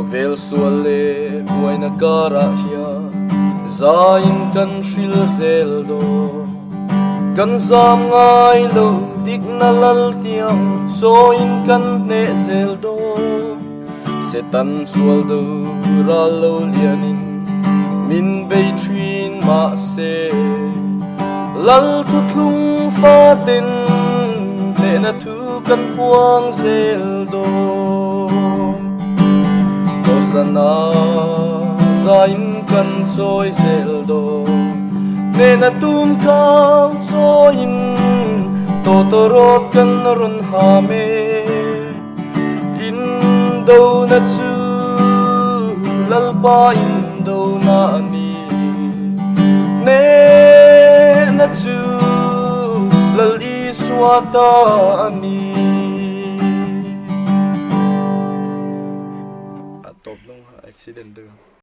Khawvel sual leh buaina karah hian zaiin kan hril zel dawn. Kan zam ngai lo dikna lal tiang sawiin kan hneh zel dawn. Setan sual do ral lo lianin min bei thin mahse Lal thuthlung faten hnehna thu kan puang zel dawn. Hosana zain kan sawi zel dawn. Hnehna tum kau chawiin tawtawrawt kan rawn ha mek. Indona chu Lalpa indona a ni. Hnehna chu Lal Isua ta a ni. A tawp lawng ha accident deuh.